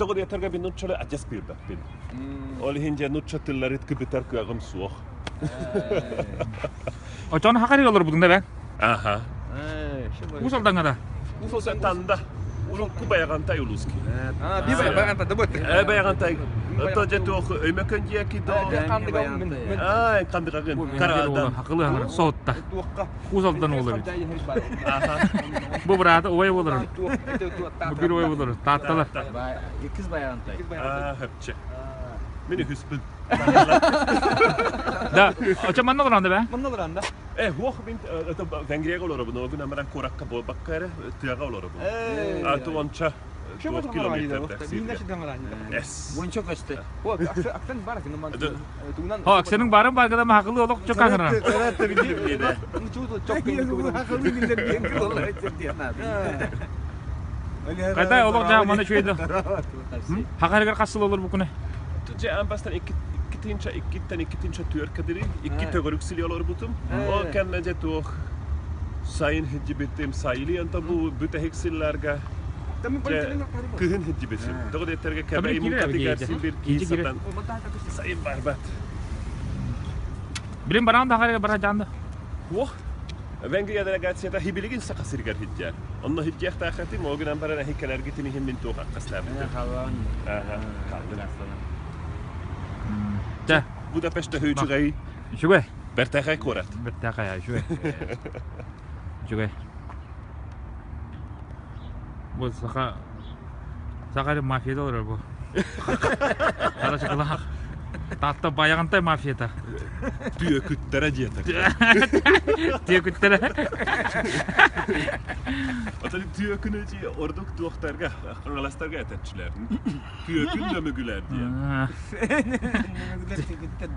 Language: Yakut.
Тоҕо диэтэргэ мин нууччалыы адьас билбэппин. Ол иһин дьэ нуучча тыллары кыбытар кыаҕым суох. Очон хакари олорбутуҥ да бэ? Аха. Уус Алдаҥҥа да? Уус Танда. Урукку Байаҕантай улууски. А, би Байаҕантай да бот. Э, Байаҕантай. Ото дьэ туох Өймөкөн диэки до. Аа, Хандыгагын. Карадан. Хакылы хаңыр соһутта. Уус Алдан уола эбит. Бу быраата убай буолар. Бу бир убай буолар. Таатталар. Иккис Байаҕантай. Аа, хөпчө. Мин үһүспүн. Да, очо манна олорон да бэ? Манна олорон да. Э, хуох мин это Венгрияга олоробун, ол гынан баран куоракка буолбакка эрэ тыаҕа олоробун. А то онча 4 километр Эс. Уонча көстө. Акцент бар О, акцентың барын баргада махакылы олох чок аңыран. Кайда олох жаа мана чуйда. Хахарыгар хасыл олор бу күнэ. Туче амбастан иккитинче иккиттен иккитинче түөркадири икки төгүрүк сили олорбутум. Ол кэннэ дьэ туох сайын хиджибиттим сайыли онто бу бүтэһик сылларга кыһын хиджибитим. Тоҕо диэтэргэ кэбэй муҥхатыгар син бир киһи сатан сайын барбат. Билин бараан да хахарыгар бара жаанда. Уох Венгрия делегацията хибилигин саха сиригэр хиджэр. Онно хиджиэхтаахатым, ол гынан баран эһи кэлэргитин иһин мин туох аккаслаабытым. Дьэ. Будапешт үчүгэй. Үчүгэй. Бэртээхэй куорат. Бэртээхэй, үчүгэй. Үчүгэй. Бу саха саха мафията олорор бу. Хара чыкылаах. Таатта Байаҕантай мафията. Түөкүттэрэ диэтэ. Түөкүттэрэ. Отон түөкүнү ордук туохтарга, хаҥаластарга этэтчилэр. Түөкүн нөмүгүлэр диэн. Нөмүгүлэр түөкүттэр.